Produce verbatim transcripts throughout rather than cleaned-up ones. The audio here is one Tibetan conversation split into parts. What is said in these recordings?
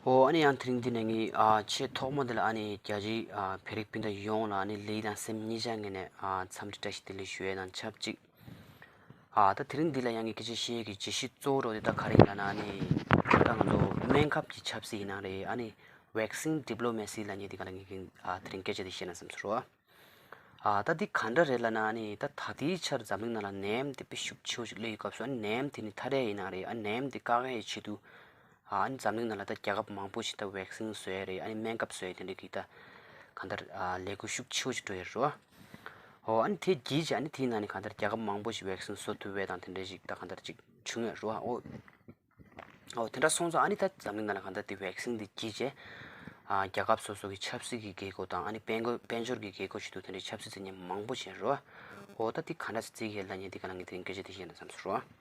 ཨོ་ཨ་ནི་ཡང་དེ་རིང་འདི་ནས་ངས་ཨ་ཆེས་ཐོག་མ་འདི་ལ་ཨ་ནི་རྒྱ་ཆེའི་ཨ་བོད་རིགས་སྤུན་ཟླ་ཡོངས་ལ་ཨ་ནི་ལི་དང་སེམས་གཉིས་ཆ་ངོས་ནས་ཨ་འཚམས་འདྲི་བཀྲ་ཤིས་བདེ་ལེགས་ཞུ་ཡས་དང་ཆབས་ཅིག་ཨ་ད་དེ་རིང་འདི་ལ་ཡང་ངས་སྐད་ཆ་བཤད་ཡས་ཀྱི་བརྗོད་གཞི་གཙོ་བོ་འདི་ད་ག་རེ་ཡིན་ལབ་ན་ཨ་ནི་ད་ང་ཚོ་སྨན་ཁབ་ཀྱི་ཆབ་སྲིད་ཡིན་ན་རེད། ཨ་ནི་ཝེག་སིན་ཌི་པི་ལོ་མེ་སི་ལབ་མཁན་འདི་ག་ལ་ངས་ཨ་དེ་རིང་སྐད་ཆ་འདི་བཤད་ན་བསམ་སོང་རོ། ཨ་ད་འདི་ག་འདྲ་རེད་ལབ་ན་ཨ་ནི་ད་ད་ལྟའི་ཆར་འཛམ་གླིང་ནང་ལ་ནད་ཡམས་འདི་དཔེ་ཤུགས་ཆེ་བོ་ཞིག་སླེབས་ཡོད་སྐབས་སུ་ཨ་ནི་ནད་ཡམས་དེ་ནི་ཐར་ཡས་ཡིན་ན་རེད། ཨ་ནད་ཡམས་འདི་བཀག་ཡས་ཆེད་དུ་ཨ་ནི་འཛམ་གླིང་ནང་ལ་ད་རྒྱལ་ཁབ་མང་པོ་ཞིག་ད་ཝེག་སིན་བཟོ་ཡས་རེད། ཨ་ནི་སྨན་ཁབ་བཟོ་ཡས་དེ་འདྲ་གི་ད་གང་ལྟར་ཨ་ལས་འགུལ་ཤུགས་ཆེ་བོ་ཞིག་འགྲོ་ཡས་རེད། ཨོ་ཨ་ནི་དེ་རྗེས་ཀྱི་ཨ་ནི་དེའི་ནང་ནས་གང་ལྟར་རྒྱལ་ཁབ་མང་པོ་ཞིག་ཝེག་སིན་བཟོ་ཐུབ་ཡས་དང་དེ་འདྲ་ཞིག་ད་གང་ལྟར་ཅིག་བྱུང་ཡོད་རེད། ཨོ་ཨོ་དེ་འདྲ་སོང་ཙང་ཨ་ནི་ད་འཛམ་གླིང་ནང་ལ་གང་ལྟར་དེ་ཝེག་སིན་དེ་རྗེས་ཀྱི་ཨ་རྒྱལ་ཁབ་སོ་སོ་གི་ཆབ་སྲིད་ཀྱི་དགོས་མཁོ་དང་ཨ་ནི་དཔལ་འབྱོར་དཔལ་འབྱོར་གྱི་དགོས་མཁོ་ཞིག་འདུག་དེ་འདྲའི་ཆབ་སྲིད་ཟེར་མཁན་མང་པོ་ཞིག་ཡོད་རེད། ཨོ་ད་དེ་ག་འདྲ་ཞིག་བརྩི་གི་ཡོད་ལབ་མཁན་དེ་ག་ལ་ངས་དེ་རིང་སྐད་ཆ་དེ་བཤད་ན་བསམ་སོང་རེད།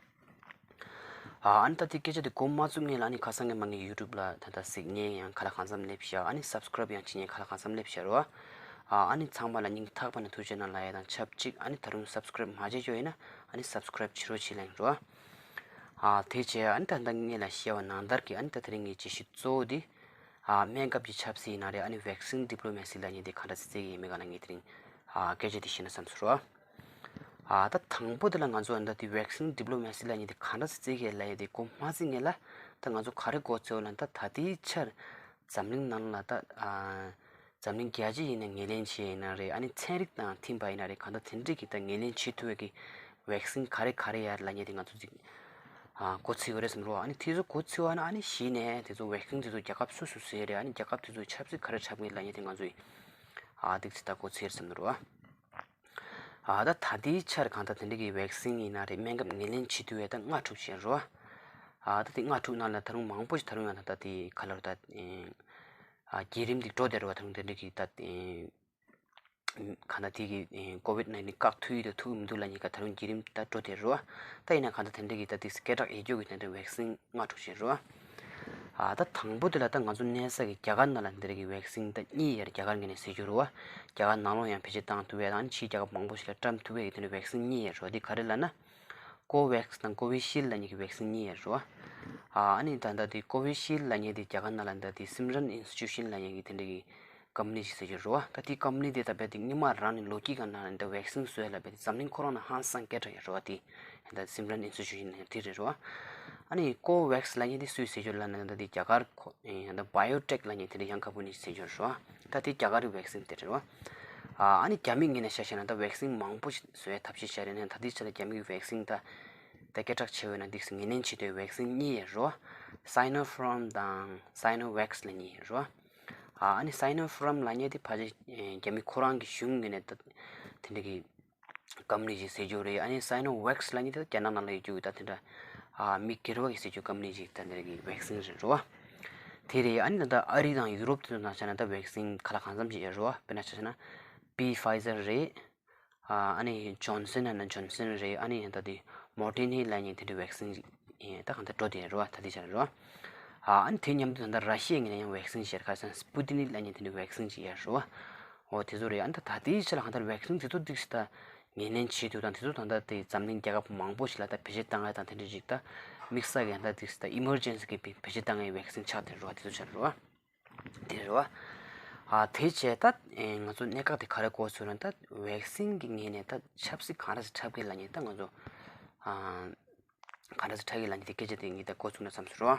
ཨ་ཨ་ནི་ད་དེ་སྐད་ཆ་དེ་གོ་མ་ཚུགས་སྔོན་ལ་ཨ་ནི་ཁ་སང་ངས་མ་ངའི་ཡུ་ཊུབ་ལ་ད་ལྟ་གཟིགས་མཁན་ཡང་ག་ལ་གང་འཚམ་སླེབས་ཤག་ཨ་ནི་སབ་སི་ཀ་རེབ་ཡང་བྱེད་མཁན་ག་ལ་གང་འཚམ་སླེབས་ཤག་རེད་བ། ཨ་ཨ་ནི་ཚང་མ་ལ་སྙིང་ཐག་པ་ནས་ཐུགས་རྗེ་གནང་ལབ་ཡས་དང་ཆབས་ཅིག་ཨ་ནི་ད་རུང་སབ་སི་ཀ་རེབ་མ་བྱས་ཡོད་ཡིན་ན་ཨ་ནི་སབ་སི་ཀ་རེབ་བྱེད་རོགས་བྱེད་ལབ་ཡིན་རེད་བ། ཨ་དེ་བྱས་ཨ་ནི་ད་ལྟ་ངས་ལ་བཤད་པ་ནང་ལྟར་གྱི་ཨ་ནི་ད་དེ་རིང་ངའི་བརྗོད་གཞི་གཙོ་བོ་དེ་ཨ་སྨན་ཁབ་ཀྱི་ཆབ་སྲིད་ཡིན་ན་རེད། ཨ་ནི་ཝེག་སིན་ཌི་པི་ལོ་མེ་སི་ལབ་མཁན་དེ་ག་འདྲ་ཞིག་བརྩི་གི་ཡིན་མིན་ག་ལ་ངས་དེ་རིང་ཨ་སྐད་ཆ་དེ་བཤད་ན་བསམ་སོང་རེད་བ། ཨ་ད་དང་པོ་དེ་ལ་ང་ཚོ་ད་དེ་ཝེག་སིན་ཌི་པི་ལོ་མེ་སི་ལབ་མཁན་དེ་ག་འདྲ་ཞིག་བརྩི་གི་ལབ་ཡས་དེ་གོ་མ་ཚུགས་སྔོན་ལ་ད་ང་ཚོ་ག་རེ་གོ་ཚོད་ལ་ད་ད་ལྟའི་ཆར་འཛམ་གླིང་ནང་ལ་ད་ཨ་འཛམ་གླིང་རྒྱལ་སྤྱི་ཡིན་ན་ངོས་ལེན་བྱས་ཡིན་ན་རེད། ཨ་ནི་ཚན་རིག་དང་མཐུན་པ་ཡིན་ན་རེད། གང་ལྟར་དེ་འདྲས་ཀྱི་ད་ངོས་ལེན་བྱེད་ཐུབ་པའི་གི་ཝེག་སིན་ག་རེ་ག་རེ་ཡོད་ལབ་མཁན་དེ་ང་ཚོ་ཅིག་ཨ་གོ་ཚོད་ཡོད་རེད་བསམ་རོ། ཨ་ནི་དེ་ཚོ་གོ་ཚོད་ཡོད་ན་ཨ་ནི་གཞི་ནས་དེ་ཚོ་ཝེག་སིན་དེ་ཚོ་རྒྱལ་ཁབ་སུ་སུ་བཟོས་རེད། ཨ་ནི་རྒྱལ་ཁབ་དེ་ཚོ་ཆབ་སྲིད་ག་རེ་འཁྲབ་མཁན་ལབ་མཁན་དེ་ང་ཚོས་ཨ་ཏིག་ཙི་ད་གོ་ཚོད་ཡོད་རེད་བསམ་རོ། ཨ་ད་ད་ལྟའི་ཆར་གང་ལྟར་དེ་འདྲ་གི་ཝེག་སིན་ཡིན་ན་རེད། སྨན་ཁབ་ངོས་ལེན་བྱེད་ཐུབ་ཡས་ད་ལྔ་དྲུག་ཅིག་ཡོད་རེད་བ། ཨ་ད་དེ་ལྔ་དྲུག་ནང་ལ་ད་རུང་མང་པོ་ཞིག་ད་རུང་ཡང་ད་ལྟ་དེ་ག་ལ་རུ་ད་ཨ་བརྒྱུད་རིམ་དེ་འགྲོ་བསྡད་རེད་བ། ད་རུང་དེ་འདྲ་གི་ད་གང་ལྟར་དེ་གི་ཀོ་ཝིད་ནའིན་ཊིན་བཀག་ཐུབ་ཡོད་དང་ཐུབ་མི་འདུག་ལབ་མཁན་ག་ད་རུང་བརྒྱུད་རིམ་ད་འགྲོ་བསྡད་རེད་བ། ད་ཡིན་ན་གང་ལྟར་དེ་འདྲ་གི་ད་དེ་སྐད་གྲགས་ཡོད་རྒྱུ་གི་དེ་འདྲ་ཝེག་སིན་ལྔ་དྲུག་ཅིག་རེད་བ། ཨ་ད་དང་པོ་དེ་ལ་ད་ང་ཚོ་གནས་ས་གི་རྒྱ་གར་ནང་ལ་འདི་རིགས་ཀྱི་ཝེག་སིན་ད་གཉིས་ཡོད་རེད། རྒྱ་གར་ངོས་ནས་ཟེར་རྒྱུ་རེད་བ། རྒྱ་གར་ནང་ལོགས་ཡང་བེད་སྤྱོད་བཏང་ཐུབ་ཡས་དང་ཕྱིའི་རྒྱལ་ཁབ་མང་པོ་ཞིག་ལ་བཀྲམ་ཐུབ་ཡས་ཀྱི་དེ་འདྲའི་ཝེག་སིན་གཉིས་ཡོད་རེད་བ། དེ་ག་རེ་ལབ་ན། ཀོ་ཝེག་སི་དང་ཀོ་བི་ཤིལ་ལབ་མཁན་གྱི་ཝེག་སིན་གཉིས་ཡོད་རེད་བ། ཨ་ནི་ད་ལྟ་དེ་ཀོ་བི་ཤིལ་ལབ་མཁན་དེ་རྒྱ་གར་ནང་ལ་ད་དེ་སིམ་རན་ཨིན་སི་ཊི་ཊུ་ཤན་ལབ་མཁན་གྱི་དེ་འདྲ་གི་ཀམ་པ་ནི་ཞིག་ཟེར་རྒྱུ་རེད་བ། ད་དེ་ཀམ་པ་ནི་དེ་ད་རྦད་དེ་སྔོན་མ་རང་ནས་ལོ་རྒྱུས་སྒང་ནང་ནས་ད་ཝེག་སིན་བཟོ་ཡས་ལ་རྦད་དེ་འཛམ་གླིང་ཁོ་རང་ནས་ཧང་སང་སྐད་གྲགས་ཡོད་རེད་བ། དེ་ད་སིམ་རན་ཨིན་སི་ཊི་ཊུ་ཤན་ལབ་མཁན་དེ་རེད་བ། ཨ་ནི་ཀོ་ཝེག་སི་ལབ་མཁན་དེ་སུས་ཟེར་རྒྱུ་ལབ་ན་ད་དེ་རྒྱ་གར་ཁོ་ད་བ་ཡོ་ཊེག་ལབ་མཁན་དེ་འདྲ་ཡང་ཀམ་པ་ནི་ཞིག་ཟེར་རྒྱུ་རེད་བ། ད་དེ་རྒྱ་གར་གྱི་ཝེག་སིན་དེ་རེད་བ། ཨ་ཨ་ནི་རྒྱ་མི་ངོས་ནས་ཆ་བཞག་ན་ད་ཝེག་སིན་མང་པོ་ཞིག་བཟོ་ཡས་ཐབས་ཤེས་བྱས་རེད་ན། ད་ལྟའི་ཆ་ལ་རྒྱ་མི་གི་ཝེག་སིན་ད་ད་སྐད་གྲགས་ཆེ་བའི་ནང་འདུག་སེ་ངོས་ལེན་བྱེད་དུས་ཝེག་སིན་གཉིས་ཡོད་རེད་བ། སའི་ནོ་ཕཱརམ་དང་སའི་ནོ་ཝེག་སི་ལབ་གཉིས་ཡོད་རེད་བ། ཨ་ཨ་ནི་སའི་ནོ་ཕཱརམ་ལབ་མཁན་དེ་ཕལ་ཆེར་རྒྱ་མི་ཁོ་རང་གི་གཞུང་ངོས་ནས་ད་དེ་འདྲ་གི་ཀམ་པ་ནི་ཞིག་ཟེར་རྒྱུ་རེད། ཨ་ནི་སའི་ནོ་ཝེག་སི་ལབ་མཁན་དེ་རྒྱ་ནག་ནང་ལ་ཡོད་རྒྱུ་ད་དེ་འདྲ་ཨ་མི་སྒེར་བ་གི་ཟེར་རྒྱུ་ཀམ་པ་ནི་ཞིག་ད་དེ་འདྲ་གི་ཝེག་སིན་རེད་བ། དེ་རེད། ཨ་ནི་ད་ལྟ་ཨ་རི་དང་ཡུ་རོབ་དེ་ཚོ་ནང་ཆ་ན་ད་ཝེག་སིན་ག་ལ་གང་འཚམ་ཞིག་ཡོད་རེད་བ། དཔེར་ན་ཆ་བཞག་ན་པི་ཕའི་ཛར་རེད། ཨ་ནི་ཇོན་སན་ན་ན་ཇོན་སན་རེད། ཨ་ནི་ད་དེ་མོ་ཌེ་ན་ལབ་མཁན་དེ་འདྲའི་ཝེག་སིན་ཡིན། ད་གང་ལྟར་འགྲོ་དེ་རེད་བ། ད་དེ་ཆ་རེད་བ། ཨ་ནི་དེ་མཉམ་དུ་ད་ལྟ་ར་ཤི་ཡའི་ངོས་ནས་ཡང་ཝེག་སིན་ཞིག་ཡོད་རེད། ཁ་སང་སྤུ་ཏི་ནིག་ལབ་མཁན་དེ་འདྲའི་ཝེག་སིན་ཞིག་ཡོད་རེད་བ། འོ་དེ་ཚོ་རེད། ཨ་ནི་ད་ད་ལྟའི་ཆ་ལ་གང་ལྟར་ཝེག་སིན་དེ་ཚོ་འདུག་སེ་ད་ངོས་ལེན་བྱེད་དུས་དང་དེ་ཚོ་ད་ལྟ་དེ་འཛམ་གླིང་རྒྱལ་ཁབ་མང་པོ་ཞིག་ལ་ད་བེད་སྤྱོད་བཏང་ཡས་དང་དེ་འདྲ་ཞིག་ད་དམིགས་བསལ་གྱི་ད་འདུག་སེ་ད་ཨི་མར་ཇེན་སི་གི་བེད་སྤྱོད་བཏང་ཡས་ཝེག་སིན་ཆགས་དེ་རེད་བ། དེ་ཚོ་ཆ་རེད་བ། དེ་རེད་བ། ཨ་དེ་བྱས་ད་ཨེ་ང་ཚོ་གནད་འགག་དེ་ག་རེ་གོ་ཚུལ་ན། ད་ཝེག་སིན་གྱི་ངོས་ནས་ད་ཆབ་སྲིད་ག་འདྲ་ཞིག་འཁྲབ་གི་ལབ་མཁན། ད་ང་ཚོ་ཨ་ག་འདྲ་ཞིག་འཁྲབ་གི་ལབ་མཁན་དེ་སྐད་ཆ་དེ་ངས་ད་གོ་ཚུལ་ན་བསམ་སོང་རོ།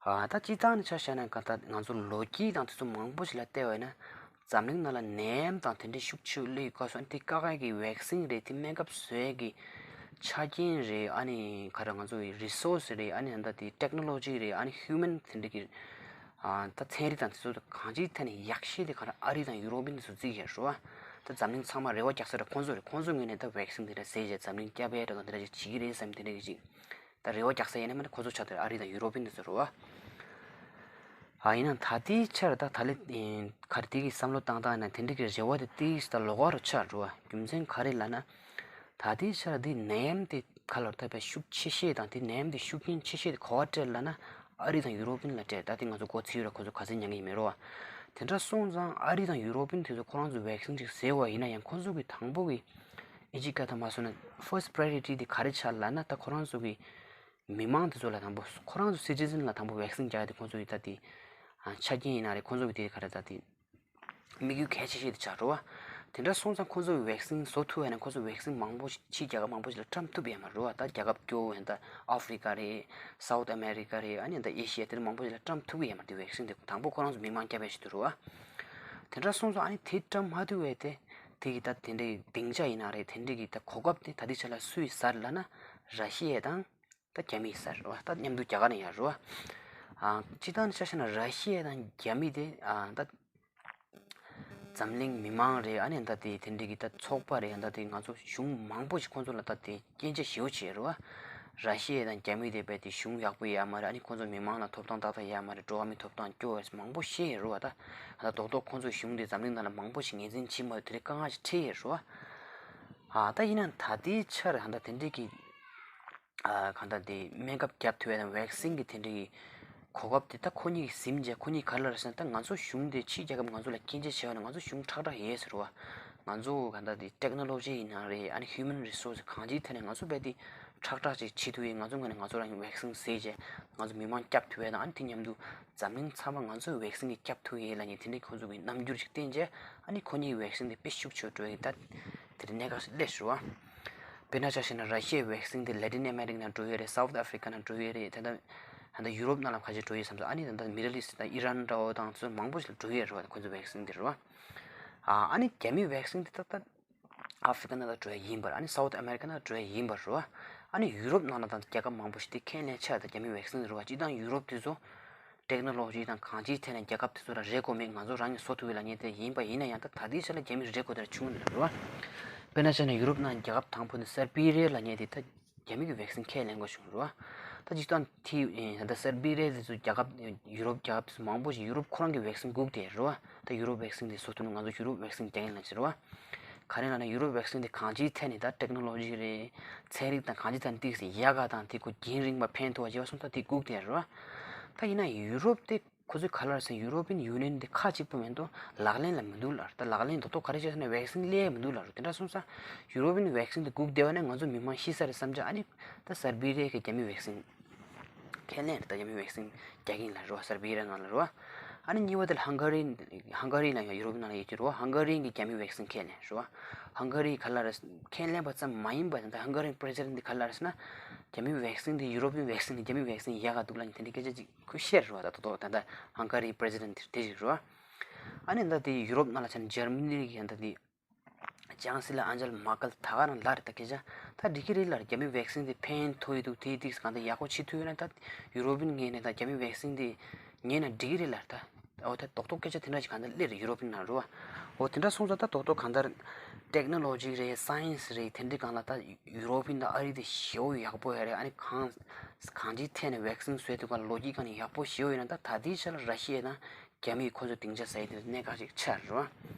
ཨ་ད་སྤྱིར་བཏང་ནས་ཆ་བཞག་ན་ག་ད་ང་ཚོ་ལོ་རྒྱུས་དང་དེ་ཚོ་མང་པོ་ཞིག་ལ་བལྟས་པ་ཡིན་ན། འཛམ་གླིང་ནང་ལ་ནད་ཡམས་དང་དེ་འདྲའི་ཤུགས་ཆེ་སླེབས་ཡོད་སྐབས་སུ་དེ་བཀག་ཡག་གི་ཝེག་སིན་རེད། དེ་སྨན་ཁབ་བཟོ་ཡག་གི་ཆ་རྐྱེན་རེད། ཨ་ནི་ག་རེ་ང་ཚོ་གི་རི་སོར་སི་རེད། ཨ་ནི་ད་དེ་ཊེག་ནོ་ལོ་ཇི་རེད། ཨ་ནི་ཧིའུ་མན་དེ་འདྲ་གི་ཨ་ད་ཚན་རིག་དང་དེ་ཚོ་གང་ཅིའི་ཐད་ནས་ཡག་ཤོས་དེ་ག་རེ་ཨ་རི་དང་ཡུ་རོབ་པིན་དེ་ཚོ་བརྩི་ཡག་རེད་བ། ད་འཛམ་གླིང་ཚང་མ་རེ་བ་རྒྱག་ས་རེད། ཁོང་ཚོ་རེད། ཁོང་ཚོ་ངོས་ནས་ད་ཝེག་སིན་དེ་འདྲ་བཟོས་བྱས་འཛམ་གླིང་སྐྱོབ་ཡག་འདྲ་དང་དེ་འདྲ་ཅིག་བྱེད་ཀྱི་རེད་བསམ་དེ་འདྲ་ཅིག་ད་རེ་བ་རྒྱག་ས་ཡིན་ན་མིན་ན་ཁོ་ཚོ་ཆགས་དེ་ཨ་རི་དང་ཡུ་རོབ་པིན་དེ་ཚོ་རེད་བ། ཨ་ཡིན་ན་ད་ལྟའི་ཆར་ད་ད་ལེ་ག་རེ་དེ་གི་བསམ་བློ་བཏང་བཏང་ན་དེ་འདྲ་གི་རེ་བ་དེ་ཏིས་ད་ལོག་ག་རུ་ཆགས་འགྲོ་བ། རྒྱུ་མཚན་ག་རེ་ལབ་ན། ད་ལྟའི་ཆར་འདི་ནད་ཡམས་དེ་ག་ལ་ད་དཔེ་ཤུགས་ཆེ་ཤོས་དང་དེ་ནད་ཡམས་དེ་ཤུགས་རྐྱེན་ཆེ་ཤོས་དེ་ག་པར་སྤྲད་ལབ་ན་ཨ་རི་དང་ཡུ་རོབ་པིན་ལ་སྤྲད། ད་དེ་ང་ཚོ་མགོ་ཚོས་ར་ཁོ་ཚོ་ག་ཚོད་མྱངས་ཀྱི་ཡིན་མེད་རོ་བ། དེ་འདྲ་སོང་ཙང་ཨ་རི་དང་ཡུ་རོབ་པིན་དེ་ཚོ་ཁོ་རང་ཚོ་ཝེག་སིན་ཅིག་བཟོས་པ་ཡིན་ན་ཡང་ཁོ་ཚོ་གི་དང་པོ་གི་ཨི་ཇི་ཀ་ད་མ་སོང་ན་ཕར་སི་ཊི་པ་རའི་ཡོ་རི་ཊི་དེ་ག་རེ་ཆགས་ལབ་ན། ད་ཁོ་རང་ཚོ་གི་ མི་མང་དེ་ཚོ་ལ་དང་པོ་ཁོ་རང་ཚོ་སི་ཊི་ཛན་ལ་དང་པོ་བེག་སིན་རྒྱག་ཡ་དེ་ཁོང་ཚོ་ཡི་ད་དེ་ཆ་རྐྱེན་ཡིན་ན་རེད། ཁོང་ཚོ་གི་དེ་ག་རེ་ད་དེ་དམིགས་ཡུལ་གལ་ཆེ་ཤོས་དེ་ཆགས་འགྲོ་བ། དེ་འདྲ་སོང་ཙང་ཁོང་ཚོ་བེག་སིན་བཟོ་ཐུབ་ཡ་ན་ཁོང་ཚོ་བེག་སིན་མང་པོ་ཕྱི་རྒྱལ་ཁབ་མང་པོ་ཞིག་ལ་བཀྲམ་ཐུབ་ཡ་མ་རེད་བ། ད་རྒྱལ་ཁབ་སྐྱོ་བོ་ཡང་ད་ཨ་ཧྥི་རི་ཀ་རེད། སའུ་ཐི་ཨ་མེ་རི་ཀ་རེད། ཨ་ནི་ད་ཨེ་ཤི་ཡ་དེ་འདྲ་མང་པོ་ཞིག་ལ་བཀྲམ་ཐུབ་ཀྱི་ཡ་མ་རེད། དེ་བེག་སིན་དེ་དང་པོ་ཁོ་རང་ཚོ་མི་མང་སྐྱབས་ཡ་ཞིག་ཏུ་རེད་བ། དེ་འདྲ་སོང་ཙང་ཨ་ནི་དེ་བཀྲམ་མ་ཐུབ་པའི་དེ་དེ་གི་ད་དེ་འདྲའི་སྡིངས་ཆ་ཡིན་ན་རེད། དེ་འདྲའི་གི་ད་གོ་སྐབས་དེ་ད་ལྟའི་ཆ་ལ་སུས་ཟ་ལབ་ན་ར་ཤི་ཡ་དང་ད་རྒྱ་མིས་ཟ་རེད་བ། ད་མཉམ་དུ་རྒྱ་གར་ནས་ཡ་རེད་བ། ཨ་སྤྱི་བཏང་ཆ་བཞག་ན་ར་ཤི་ཡ་དང་རྒྱ་མི་དེ་ཨ་ད་འཛམ་གླིང་མི་མང་རེད། ཨ་ནི་ད་དེ་དེ་འདྲའི་གི་ད་ཚོགས་པ་རེད། ད་དེ་ང་ཚོ་གཞུང་མང་པོ་ཞིག་ཁོང་ཚོ་ལ་ད་དེ་སྐྱོན་ཆ་ཞེ་པོ་ཅིག་རེད་བ། ར་ཤི་ཡ་དང་རྒྱ་མི་དེ་རྦད་དེ་གཞུང་ཡག་པོ་ཡོད་མ་རེད། ཨ་ནི་ཁོང་ཚོ་མི་མང་ལ་ཐོབ་ཐང་ཏག་ཏག་ཡོད་མ་རེད། འགྲོ་བ་མི་ཐོབ་ཐང་སྐྱོ་བ་མང་པོ་བཤད་ཡོད་རེད་བ། ད་ད་རྡོག་རྡོག་ཁོང་ཚོའི་གཞུང་དེ་འཛམ་གླིང་ནང་ལ་མང་པོ་ཞིག་ངོས་འཛིན་བྱེད་མ་ཐུབ་དེ་འདྲའི་དཀའ་ངལ་ཞིག་འཕྲད་ཡོད་རེད་བ། ཨ་ད་ཡིན་ན་ད་ལྟའི་ཆར་ད་དེ་འདྲའི་གི་ཨ་གང་ལྟར་དེ་སྨན་ཁབ་བརྒྱབ་ཐུབ་ཡ་དང་བེག་སིན་གི་དེ་འདྲའི་གི་གོ་སྐབས་དེ་ད་ཁོ་གཉིས་ཀྱིས་ཟིན་བྱས། ཁོ་གཉིས་ག་རེ་ལབ་ཟེར་ན། ད་ང་ཚོ་གཞུང་དེ་ཕྱིའི་རྒྱལ་ཁབ་ང་ཚོ་ལ་སྐྱོན་ཆ་བྱས་པ་ན་ང་ཚོ་གཞུང་ཁྲག་ཁྲག་ཡོད་ཟེར་བ། ང་ཚོ་གང་ལྟར་དེ་ཊེག་ནོ་ལོ་ཇི་ཡིན་ན་རེད། ཨ་ནི་ཧིའུ་མན་རི་སོར་སི་གང་ཅིའི་ཐད་ནས་ང་ཚོ་རྦད་དེ་ཁྲག་ཁྲག་ཅིག་བྱེད་ཐུབ་ཡས། ང་ཚོ་ངོས་ནས་ང་ཚོ་རང་གི་བེག་སིན་བཟས་བྱས་ང་ཚོ་མི་མང་སྐྱབས་ཐུབ་ཡས་དང་། ཨ་ནི་དེ་མཉམ་དུ་འཛམ་གླིང་ཚང་མ་ང་ཚོའི་བེག་སིན་གྱིས་སྐྱབས་ཐུབ་ཡས་ལབ་མཁན་དེ་འདྲའི་ཁོང་ཚོ་གི་རྣམ་འགྱུར་ཅིག་བསྟན་བྱས། ཨ་ནི་ཁོ་གཉིས་ཀྱི་བེག་སིན་དེ་དཔེ་ཤུགས་ཆེ་འགྲོ་ཡས་ད་དེ་འདྲའི་གནད་འགག་ཅིག་སླེབས་ཤག་རེད་བ། དཔེར་ན་ཆ་བཞག་ན་ར་ཤི་ཡའི་བེག་སིན་དེ་ལེ་ཏིན་ཨ་མེ་རི་ཀ་ནང་འགྲོ་ཡས་རེད། སའུ་ཐི་ཨ་ཧྥི་རི་ཀ་ནང་འགྲོ་ཡས་རེད། ད་ལྟ་ད་ལྟ་ཡུ་རོབ་ནང་ལ་ཁ་ཤས་འགྲོ་ཡས་བསམ་སོང་། ཨ་ནི་ད་ལྟ་མི་ཌལ་ཨིསྟ་ད་ཨི་རན་འདྲ་བོ་དང་ཚོ་མང་པོ་ཞིག་ལ་འགྲོ་ཡས་རེད་བ། ཁོ་ཚོ་བེག་སིན་དེ་རེད་བ། ཨ་ནི་རྒྱ་མིའི་བེག་སིན་དེ་ད་ལྟ་ཨ་ཧྥི་རི་ཀ་ནང་ལ་འགྲོ་ཡས་ཡིན་པར། ཨ་ནི་སའུ་ཐི་ཨ་མེ་རི་ཀ་ནང་འགྲོ་ཡས་ཡིན་པར་རེད་བ། ཨ་ནི་ཡུ་རོབ་ནང་ལ་དང་རྒྱལ་ཁབ་མང་པོ་ཞིག་དེ་ཁས་ལེན་ཆགས་ད་རྒྱ་མིའི་བེག་སིན་རེད་བ། སྤྱིར་བཏང་ཡུ་རོབ་དེ་ཚོ་ཊེག་ནོ་ལོ་ཇི་དང་གང་ཅིའི་ཐད་ནས་རྒྱལ་ཁབ་དེ་ཚོ་ལ་རེ་དགོས་མེད། ང་ཚོ་རང་གིས་བཟོ་ཐུབ་ཡོད་ལབ་མཁན་དེ་ཡིན་པ་ཡིན་ན་ཡང་། ད་ད་ལྟའི་ཆ་ལ་རྒྱ་མིས་རེ་དགོས་དེ་འདྲ་བྱུང་ཡོད་རེད་བ། དཔེར་ན་ཆ་ན་ཡུ་རོབ་ནང་རྒྱལ་ཁབ་དང་པོ་ནི་སར་བྷི་རི་ཡ་ལབ་མཁན་དེ་ད་རྒྱ་མི་གི་བེག་སིན་ཁས་ལེན་དགོས་བྱུང་རེད་བ། ད་སྤྱིར་བཏང་དེ་ད་ལྟ་སར་བྷི་རི་ཡ་དེ་ཚོ་རྒྱལ་ཁབ་ཡུ་རོབ་རྒྱལ་ཁབ་དེ་ཚོ་མང་པོ་ཞིག་ཡུ་རོབ་ཁོ་རང་གི་བེག་སིན་སྒུག་བསྡད་རེད་བ། ད་ཡུ་རོབ་བེག་སིན་དེ་བཟོ་ཐུབ་ན་ང་ཚོ་ཡུ་རོབ་བེག་སིན་རྒྱག་གི་ཡིན་ལབ་བྱས་རེད་བ། ག་རེ་ལབ་ན་ཡུ་རོབ་བེག་སིན་དེ་གང་ཅིའི་ཐད་ནས་ད་ཊེག་ནོ་ལོ་ཇི་རེད། ཚན་རིག་དང་གང་ཅིའི་ཐད་ནས་ཏོག་ཙམ་ཡག་ག་དང་དེ་ཁོ་རྒྱུན་རིང་བ་ཕན་ཐོགས་པ་བྱས་པ་སོང་ཙང་དེ་སྒུག་བསྡད་རེད་བ། ད་ཡིན་ན་ཡུ་རོབ་དེ་ཁོ་ཚོས་ག་རེ་ལབ་ཟེར། ཡུ་རོ་པིན་ཡུ་ནི་ཡན་དེ་ཁ་གཅིག་པོ་མ་གཏོགས་ལག་ལེན་ལ་མི་འདུག་ལབ་རེད། ད་ལག་ལེན་རྡོག་རྡོག་ག་རེ་བྱས་ཟེར་ན་བེག་སིན་སླེབས་མི་འདུག་ལབ་རེད། དེ་འདྲ་སོང་ཙང་ཡུ་རོ་པིན་བེག་སིན་དེ་སྒུག་བསྡད་པ་ན་ང་ཚོ་མི་མང་ཤི་ས་རེད་བསམ་བྱས། ཨ་ནི་ད་སར་བྷི་རི་ཡ་གི་རྒྱ་མི་བེག་སིན་ཁས་ལེན་རེད། ད་རྒྱ་མི་བེག་སིན་རྒྱག་གི་ཡིན་ལབ་རེད་བ། སར་བྷི་རི་ཡ་ནང་ལ་རེད་བ། ཨ་ནི་གཉིས་པ་དེ་ལ་ཧང་ག་རི། ཧང་ག་རི་ལ་ཡང་ཡུ་རོབ་ནང་ལ་ཡོད་ཀྱི་རེད་བ། ཧང་ག་རི་གི་རྒྱ་མི་བེག་སིན་ཁས་ལེན་རེད་བ། ཧང་ག་རི་ག་རེ་ལབ་རེད། ཁས་ལེན་པ་ཙམ་མ་ཡིན་པ་ད་ཧང་ག་རི་པི་རེ་སི་ཌེན་ཊི་ག་རེ་ལབ་རེད་ཟེར་ན། རྒྱ་མི་བེག་སིན་དེ་ཡུ་རོབ་པི་བེག་སིན་དེ་རྒྱ་མི་བེག་སིན་ཡག་ག་འདུག་ལབ་མཁན་དེ་འདྲ་སྐད་ཆ་ཅིག་ཁོས་བཤད་རེད་བ། ད་ད་ད་ད་ཧང་ག་རི་པི་རེ་སི་ཌེན་ཊི་དེ་ཅིག་རེད་བ། ཨ་ནི་ད་དེ་ཡུ་རོབ་ནང་ལ་ཆ་ན་འཇར་མ་ནི་གི་ད་དེ་ཅང་སི་ལར་ཨན་ཇེ་ལ་མར་ཀེལ་ད་ག་རང་ལབ་རེད། ད་སྐད་ཆ་ད་འགྲིག་གི་རེད་ལབ་རེད། རྒྱ་མི་བེག་སིན་དེ་ཕན་ཐོགས་ཡི་འདུག་དེ་ཏིག་གང་ལྟར་ཡག་པོ་བྱེད་ཐུབ་ཡོད་ན། ད་ཡུ་རོབ་པིན་ངོས་ནས་ད་རྒྱ་མི་བེག་སིན་དེ་ཉོས་ན་འགྲིག་གི་རེད་ལབ་རེད། ད་འོ་ད་རྡོག་རྡོག་སྐད་ཆ་དེ་འདྲ་ཞིག་གང་ལྟར་སླེབས་རེད་ཡུ་རོབ་པིན་ནང་རེད་བ། འོ་དེ་འདྲ་སོང་ཙང་ད་རྡོག་རྡོག་གང་ལྟར་ཊེག་ནོ་ལོ་ཇི་རེད། སའེན་སི་རེད། དེ་འདྲའི་སྒང་ལ་ད་ཡུ་རོབ་པིན་དང་ཨ་རི་དེ་ཞེ་པོ་ཡག་པོ་ཡོད་རེད། ཨ་ནི་གང་གང་ཅིའི་ཐད་ནས་བེག་སིན་བཟོས་དུས་སྒང་ལ་ལོ་རྒྱུས་སྒང་ནས་ཡག་པོ་ཞེ་པོ་ཡོད་ན། ད་ད་ལྟའི་ཆ་ལ་ར་ཤི་ཡ་དང་རྒྱ་མི་ཁོ་ཚོ་སྡིངས་ཆ་ཟ་ཡི་དེ་གནད་འགག་ཅིག་ཆགས་རེད་བ།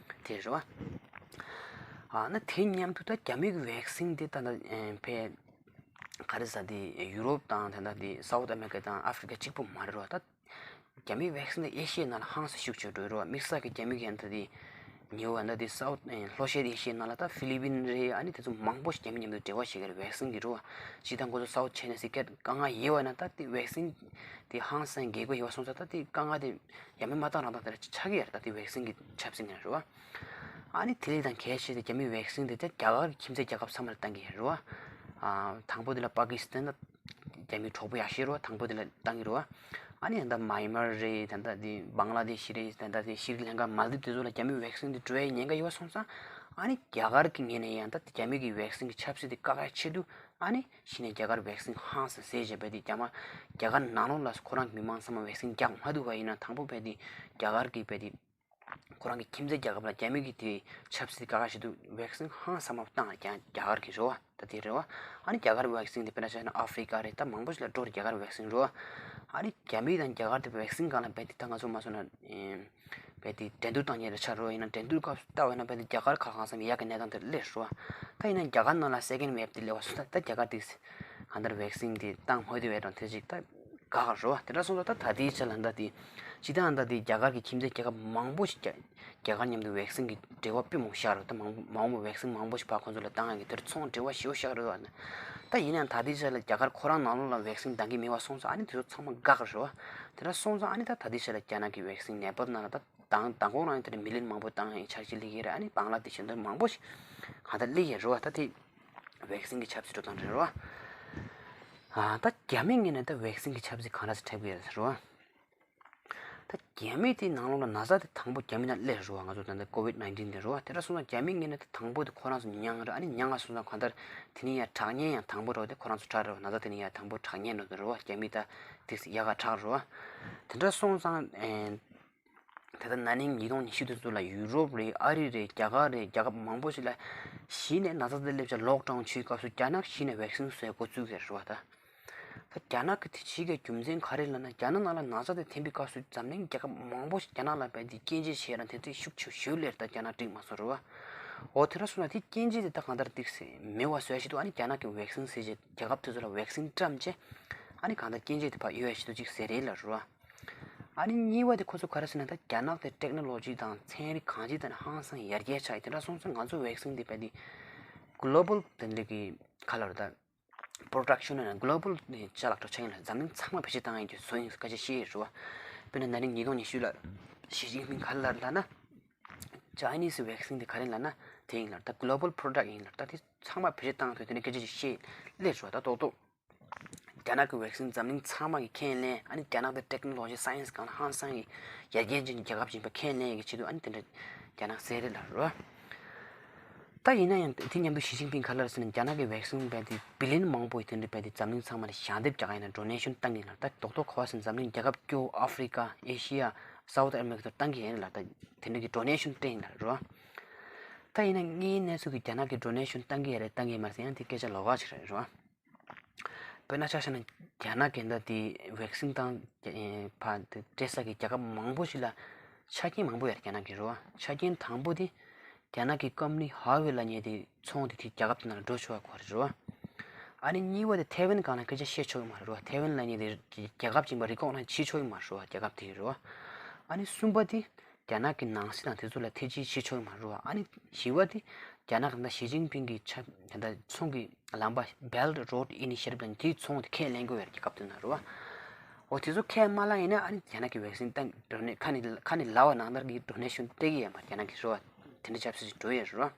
དེ་རེད་བ། ཨ་ན་དེ་མཉམ་དུ་ད་རྒྱ་མི་གི་བེག་སིན་དེ་ད་ད་ཨེ་ཕེ་ག་རེ་ཟ་དེ་ཡུ་རོབ་དང་ད་ད་དེ་སའུ་ཐི་ཨ་མེ་རི་ཀ་དང་ཨ་ཧྥི་རི་ཀ་གཅིག་པོ་མ་རེད་བ། ད་རྒྱ་མི་བེག་སིན་དེ་ཨེ་ཤི་ཡའི་ནང་ལ་ཧང་སང་ཤུགས་ཆེ་འགྲོ་རེད་བ། དམིགས་བསལ་གྱི་རྒྱ་མི་གི་ད་དེ་ཉེ་བ་ད་དེ་སའུ་ལྷོ་ཤར་ཨེ་ཤི་ཡའི་ནང་ལ་ད་ཧྥི་ལི་པིན་རེད། ཨ་ནི་དེ་ཚོ་མང་པོ་ཞིག་རྒྱ་མི་མཉམ་དུ་འབྲེལ་བ་བྱེད་ཀྱི་རེད་བེག་སིན་གྱི་རེད་བ། སྤྱིར་བཏང་ཁོ་ཚོ་སའུ་ཐི་ཆའི་ན་སི་སྐད་དཀའ་ངལ་ཡོད་བ་ན་ད་དེ་བེག་སིན་དེ་ཧང་སང་དགོས་མཁོ་ཡོད་བ་སོང་ཙང་ད་དེ་དཀའ་ངལ་དེ་ཡ་མེད་མ་བཏང་རང་བཏང་དེ་འདྲ་ཆགས་ཀྱི་ཡོད་རེད། ད་དེ་བེག་སིན་གྱི་ཆབ་སྲིད་ངོས་ནས་རེད་བ། ཨ་ནི་དེ་ལས་དང་གལ་ཆེ་དེ་རྒྱ་མི་བེག་སིན་དེ་ད་རྒྱ་གར་གྱི་ཁྱིམ་མཚེས་རྒྱལ་ཁབ་ཚང་མ་ལ་བཏང་གི་ཡོད་རེད་བ། ཨ་དང་པོ་དེ་ལ་པ་ཀི་སི་ཐན་ད་རྒྱ་མིའི་གྲོགས་པོ་ཡག་ཤོས་རེད་བ། དང་པོ་དེ་ལ་བཏང་གི་རེད་བ། ཨ་ནི་ད་ལྟ་མཱ་ཡན་མར་རེད། ད་ལྟ་དེ་བང་ལ་དེ་ཤི་རེད། ད་ལྟ་དེ་ཤྲི་ལང་ཀ་མལ་དིབ་དེ་ཚོ་ལ་རྒྱ་མི་བེག་སིན་དེ་འགྲོ་ཡའི་ཉེན་ཁ་ཡོད་བ་སོང་ཙང་ཨ་ནི་རྒྱ་གར་གྱི་ངོས་ནས་ཡང་ད་རྒྱ་མི་གི་བེག་སིན་གྱི་ཆབ་སྲིད་དེ་བཀག་ཡ་ཆེད་དུ་ཨ་ནི་གཞི་ནས་རྒྱ་གར་བེག་སིན་ཧང་སང་བཟས་བྱས་རྦད་དེ་རྒྱ་མ་རྒྱ་གར་ནང་ལོགས་ལ་ཁོ་རང་གི་མི་མང་ཚང་མ་བེག་སིན་རྒྱག་མ་ཐུབ་པ་ཡིན་ན་དང་པོ་རྦད་དེ་རྒྱ་གར་གྱི་རྦད་དེ་ཁོ་རང་གི་ཁྱིམ་མཚེས་རྒྱལ་ཁབ་ལ་རྒྱ་མི་གི་དེ་ཆབ་སྲིད་བཀག་ཡ་ཆེད་དུ་བེག་སིན་ཧང་སང་མ་བཏང་ཡ་རྒྱ་གར་གྱི་རེད་བ། ད་དེ་རེད་བ། ཨ་ནི་རྒྱ་གར་བེག་སིན་དེ་དཔེར་ན་ཆ་བཞག་ན་ཨ་ཧྥི་རི་ཀ་རེད། ད་མང་པོ་ཞིག་ལ་འགྲོ་རེད་རྒྱ་གར་བེག་སིན་རེད་བ། ཨ་ནི་རྒྱ་མི་དང་རྒྱ་གར་དེ་བེག་སིན་སྒང་ལ་རྦད་དེ་ད་ང་ཚོ་མ་སོང་ན་རྦད་དེ་འགྲན་བསྡུར་བཏང་མཁན་རེད་ཆགས་རེད་བ། ཡིན་ན་འགྲན་བསྡུར་སྐབས་སུ་ལྟ་བ་ཡིན་ན་རྦད་དེ་རྒྱ་གར་ཁ་ཧང་སང་ཡག་གི་གནས་སྟངས་དེར་སླེབས་རེད་བ། ད་ཡིན་ན་རྒྱ་གར་ནང་ལ་སེ་ཀེན་ཌ་ཝེབ་དེ་སླེབས་པ་སོང་ཙང་ད་རྒྱ་གར་དེ་གང་ལྟར་བེག་སིན་དེ་བཏང་མ་ཐུབ་པའི་གྲས་དེ་ཅིག་ད་དགག་རེད་བ། དེ་འདྲ་སོང་ཙང་ད་ད་ལྟའི་ཆ་ལ་ད་དེ་སྤྱིར་བཏང་ད་དེ་རྒྱ་གར་གྱི་ཁྱིམ་མཚེས་རྒྱལ་ཁབ་མང་པོ་ཞིག་རྒྱ་རྒྱ་གར་མཉམ་དུ་བེག་སིན་གྱི་འབྲེལ་བ་དཔེ་མང་པོ་བཞག་རེད། ད་མང་མང་པོ་བེག་སིན་མང་པོ་ཞིག་ཕར་ཁོང་ཚོ་ལ་བཏང་ཡག་གི་དེར་ཚོང་འབྲེལ་བ་ཞེ་པོ་བཞག་རེད་བ། ད་ཡིན་ཡང་ད་ལྟའི་ཆ་ལ་རྒྱ་གར་ཁོ་རང་ནང་ལོགས་ལ་ཝེག་སིན་འདང་གི་མེད་པ་སོང་ཙང་ཨ་ནི་དེ་ཚོ་ཚང་མ་འགག་རེད་བ། དེ་འདྲ་སོང་ཙང་ཨ་ནི་ད་ད་ལྟའི་ཆ་ལ་རྒྱ་ནག་གི་ཝེག་སིན་ནད་པ་ནང་ལ་ད་མདང་མདང་དགོང་རང་ཡང་དེ་འདྲ་མི་ལི་ཡོན་མང་པོ་བཏང་ཡང་འཆར་གཞི་སླེབས་ཀྱི་རེད། ཨ་ནི་བང་ལ་དེ་བཞིན་དུ་མང་པོ་ཞིག་གང་ལྟར་སླེབས་ཀྱི་རེད་བ། ད་དེ་ཝེག་སིན་གྱི་ཆབ་སྲིད་འགྲོ་སྟངས་རེད་བ། ཨ་ད་རྒྱ་མིའི་ངོས་ནས་ད་ཝེག་སིན་གྱི་ཆབ་སྲིད་གང་འདྲ་ཞིག་འཁྲབ་ཀྱི་ཡོད་རེད་བ། ད་རྒྱ་མི་དེའི་ནང་ལོགས་ལ་ན་ཚ་དེ་དང་པོ་རྒྱ་མི་ནང་སླེབས་རེད་བ། ང་ཚོ་ད་ལྟ་ཀོ་ཝིད་ནའིན་ཊིན་དེ་རེད་བ། དེ་འདྲ་སོང་ཙང་རྒྱ་མི་ངོས་ནས་ད་དང་པོ་དེ་ཁོ་རང་ཚོ་མྱངས་རེད། ཨ་ནི་མྱངས་པ་སོང་ཙང་གང་ལྟར་དེ་ནས་ཡང་དྲག་ཉེན་ཡང་དང་པོ་རེད་བ། དེ་ཁོ་རང་ཚོ་དྲག་རེད་བ། ན་ཚ་དེ་ནས་ཡང་དང་པོ་དྲག་ཉེན་འགྲོ་དེ་རེད་བ། རྒྱ་མི་ད་དེ་ཡག་ག་དྲག་རེད་བ། དེ་འདྲ་སོང་ཙང་ཨེ། ད་ལྟ་ན་ནིང་ཉིས་སྟོང་ཉི་ཤུ་དེ་ཚོ་ལ་ཡུ་རོབ་རེད། ཨ་རི་རེད། རྒྱ་གར་རེད། རྒྱལ་ཁབ་མང་པོ་ཞིག་ལ་གཞི་ནས་ན་ཚ་དེ་སླེབས་ཚེ་ལོག་ཌའུན་བྱེད་སྐབས་སུ་རྒྱ་ནག་གཞི་ནས་ཝེག་སིན་བཟོས་འགོ་བཙུགས་ཡོད་རེད་བ་ད། ད་རྒྱ་ནག་གི་དེ་བྱེད་ཀྱི་རྒྱུ་མཚན་ག་རེ་ལབ་ན། རྒྱ་ནག་ནང་ལ་ན་ཚ་དེ་ཐོན་པའི་སྐབས་སུ་འཛམ་གླིང་རྒྱལ་ཁབ་མང་པོ་ཞིག་རྒྱ་ནག་ལ་བལྟས་ཏེ་སྐྱོན་བརྗོད་བྱས་ར། དེ་ཚོའི་ཤུགས་ཆེ་ཤོས་ལས་ད་རྒྱ་ནག་འགྲིག་མ་སོང་རེད་བ། འོ་དེ་འདྲ་སོང་ན་དེ་སྐྱོན་བརྗོད་དེ་ད་གང་ལྟར་འགྲིག་སེ་མེད་པ་བཟོ་ཡ་ཆེད་དུ་ཨ་ནི་རྒྱ་ནག་གི་ཝེག་སིན་ཟེར་བྱས་རྒྱལ་ཁབ་དེ་ཚོ་ལ་ཝེག་སིན་བཀྲམ་བྱས་ཨ་ནི་གང་ལྟར་སྐྱོན་བརྗོད་དེ་ཕར་གཡོལ་ཡ་ཆེད་དུ་ཅིག་ཟེར་རེད་ལབ་རེད་བ། ཨ་ནི་གཉིས་པ་དེ་ཁོ་ཚོ་ག་རེ་ཟེར་ན། ད་རྒྱ་ནག་དེ་ཊེག་ནོ་ལོ་ཇི་དང་ཚན་རིག་གང་ཅི་དང་ཧང་སང་ཡར་རྒྱས་ཆགས་ཡོད། དེ་འདྲ་སོང་ཙང་ང་ཚོ་ཝེག་སིན་དེ་བལྟས་ཏེ་གོ་ལོ་བལ་དེ་འདྲ་གི་ག་ལབ་རེད་ད། པོ་རོ་ཌག་ཤན་ནང་གོ་ལོ་བལ་ཅ་ལག་འདྲ་ཆགས་ཡིན་ལ། འཛམ་གླིང་ཚང་མ་བེད་སྤྱོད་བཏང་ཡ་གི་བཟོ་ཡིན་བཀའ་ཆ་བཤད་ཡོད་རེད་བ། དཔེར་ན་ན་ནིང་ཉིས་སྟོང་ཉི་ཤུ་ལ་ཞི་ཅིན་ཕིང་ག་རེ་ལབ་ལབ་ན། ཅའི་ནིས་ཝེག་སིན་དེ་ག་རེ་ལབ་ན་དེ་ཡིན་ལབ། ད་གོ་ལོ་བལ་པོ་རོ་ཌག་ཡིན་ལབ། ད་དེ་ཚང་མ་བེད་སྤྱོད་བཏང་ཐུབ་དེ་འདྲ་སྐད་ཆ་ཞིག་བཤད་སླེབས་བྱུང་བ། ད་རྡོག་རྡོག་རྒྱ་ནག་གི་ཝེག་སིན་འཛམ་གླིང་ཚང་མ་གིས་ཁས་ལེན། ཨ་ནི་རྒྱ་ནག་དེ་ཊེག་ནོ་ལོ་ཇི་སའེན་སི་སྒང་ལ་ཧང་སང་གི་ཡར་རྒྱས་ཕྱིན་རྒྱལ་ཁབ་ཅིག་ཡིན་པ་ཁས་ལེན་གྱི་ཆེད་དུ་ཨ་ནི་དེ་འདྲ་རྒྱ་ནག་ཟེར་རེད་ལབ་རེད་བ། ད་ཡིན་ན་ཡང་དེ་མཉམ་དུ་ཞི་ཅིན་ཕིང་ག་རེ་ལབ་ཟེར་ན། རྒྱ་ནག་གི་ཝེག་སིན་བལྟས་ཏེ་བི་ལི་ཡོན་མང་པོ་ཡིས་དེ་འདྲ་བལྟས་ཏེ་འཛམ་གླིང་ཚང་མ་ལ་ཞལ་འདེབས་རྒྱག་ག་ཡིན་ན་ཌོ་ནེ་ཤན་བཏང་གི་ཡིན་ལབ། ད་རྡོག་རྡོག་ག་བ་ཟེར་ན་འཛམ་གླིང་རྒྱལ་ཁབ་སྐྱོ་བོ་ཨ་ཧྥི་རི་ཀ་ཨེ་ཤི་ཡ་སའུ་ཐི་ཨ་མེ་རི་ཀ་ཚོར་བཏང་གི་ཡིན་ལབ། ད་དེ་འདྲ་གི་ཌོ་ནེ་ཤན་སྤྲད་ཡིན་ལབ་རེད་བ། ད་ཡིན་ན་དངོས་ཡོད་གནས་ཚུལ་གྱི་རྒྱ་ནག་གི་ཌོ་ནེ་ཤན་བཏང་གི་ཡོད་རེད་བཏང་གི་མ་རེད་ཟེར་ཡང་དེ་སྐད་ཆ་ལོགས་ཀ་ཞིག་རེད་རེད་བ། དཔེར་ན་ཆ་བཞག་ན་རྒྱ་ནག་གི་ད་དེ་ཝེག་སིན་དང་ཕར་དེ་སྤྲད་ས་གི་རྒྱལ་ཁབ་མང་པོ་ཞིག་ལ་ཆ་རྐྱེན་མང་པོ་ཡོད་རེད། རྒྱ་ནག་གི་རེད་བ། ཆ་རྐྱེན་དང་པོ་དེ་རྒྱ་ནག་གི་ཀམ་ནི་ཧ་ཝེ་ལབ་མཁན་དེ་ཚོང་དེ་དེ་རྒྱལ་ཁབ་དེ་ནང་ལ་འགྲོ་ཆོག་པ་ཁོ་རེད་རེད་བ། ཨ་ནི་གཉིས་པ་དེ་ཐའེ་ཝན་སྒང་ལ་སྐད་ཆ་བཤད་ཆོག་གི་མ་རེད་རེད་བ། ཐའེ་ཝན་ལབ་མཁན་དེ་རྒྱལ་ཁབ་ཅིག་ཡིན་པ་རི་ཀོག་ནའི་བྱེད་ཆོག་གི་མ་རེད་རེད་བ། རྒྱལ་ཁབ་དེ་རེད་བ། ཨ་ནི་གསུམ་པ་དེ་རྒྱ་ནག་གི་ནང་སྲིད་དང་དེ་ཚོ་ལ་ཐེ་བྱུས་བྱེད་ཆོག་གི་མ་རེད་བ། ཨ་ནི་བཞི་པ་དེ་རྒྱ་ནག་གི་ད་ཞི་ཅིན་ཕིང་གི་ཆ་ད་ཚོང་གི་ལམ་པ་Belt Road Initiative ལབ་མཁན་དེའི་ཚོང་དེ་ཁས་ལེན་དགོས་ཡོད་རེད་རྒྱལ་ཁབ་དེ་ནང་རེད་བ། འོ་དེ་ཚོ་ཁས་མ་བླངས་ཡིན་ན་ཨ་ནི་རྒྱ་ནག་གི་ཝེག་སིན་བཏང་ཌོ་ནེ་ཁ་ནས་ཁ་ནས་ལབ་པ་ནང་ལྟར་གྱི་ཌོ་ནེ་ཤན་སྤྲད་ཀྱི་ཡོད་མ་རེད་རྒྱ་ནག་གི་རེད་བ། དེ་འདྲ་ཆབ་སྲིད་ཅིག་འགྲོ་ཡོད་རེད་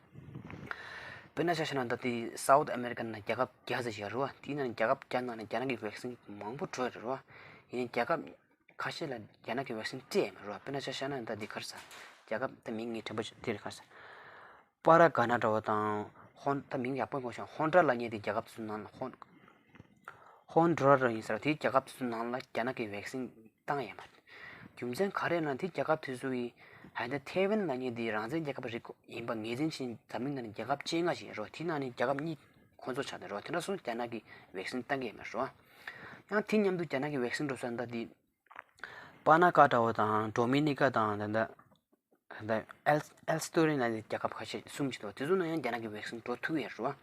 བ། དཔེར་ན་ཆ་བཞག་ན་ད་ལྟའི་སའུ་ཐི་ཨ་མེ་རི་ཀ་ནང་རྒྱལ་ཁབ་བརྒྱ་ཙམ་ཞིག་ཡོད་རེད་བ། དེའི་ནང་ནས་རྒྱལ་ཁབ་བརྒྱ་ནང་ནས་རྒྱ་ནག་གི་ཝེག་སིན་མང་པོ་འགྲོ་ཡོད་རེད་བ། ཡིན་ནའི་རྒྱལ་ཁབ་ཁ་ཤས་ལ་རྒྱ་ནག་གི་ཝེག་སིན་སྤྲད་ཡོད་མ་རེད་བ། དཔེར་ན་ཆ་བཞག་ན་ད་འདི་ག་རེ་ཟེར། རྒྱལ་ཁབ་ད་མིང་ངས་དྲན་པ་ཞིག་དེ་རེད། ག་རེ་ཟེར། པ་ར་ག་ན་འདྲ་བོ་དང་ཧོན་ད་མིང་ཡག་པོ་གོ་ཤོག་ཧོན་ཏྲ་ལབ་མཁན་དེ་རྒྱལ་ཁབ་དེ་ཚོའི་ནང་ལ་ཧོན་ཧོན་ཏྲ་ཡིན་ས་རེད། དེའི་རྒྱལ་ཁབ་དེ་ཚོའི་ནང་ལ་རྒྱ་ནག་གི་ཝེག་སིན་བཏང་ཡོད་མ་རེད། རྒྱུ་མཚན་ག་རེ་ན་དེ་རྒྱལ་ཁབ་དེ་ཚོ་ཡིས་ཧ་ད་ཐའེ་ཝན་ལབ་མཁན་དེ་རང་བཙན་རྒྱལ་ཁབ་རིགས་ཡིན་པ་ངོས་འཛིན་བྱས་འཛམ་གླིང་ནང་ནས་རྒྱལ་ཁབ་བཅོ་ལྔ་ཞིག་ཡོད་རེད་བ། དེའི་ནང་ནས་རྒྱལ་ཁབ་གཉིས་ཁོང་ཚོ་ཆགས་བསྡད་རེད་བ། དེ་འདྲ་སོང་རྒྱ་ནག་གི་ཝེག་སིན་བཏང་གི་ཡོད་མ་རེད་བ། ཡང་དེ་མཉམ་དུ་རྒྱ་ནག་གི་ཝེག་སིན་འགྲོ་ས་ད་དེ་པ་ན་ཀ་འདྲ་བོ་དང་ཌོ་མི་ནི་ཀ་དང་ད་ད་ད་ཨེལ་ཨེལ་སི་ཏོ་རི་ནང་གི་རྒྱལ་ཁབ་ཁ་ཤས་གསུམ་ཅིག་འདུག་དེ་ཚོ་ནང་ཡང་རྒྱ་ནག་གི་ཝེག་སིན་འགྲོ་ཐུབ་ཡོད་རེད་བ།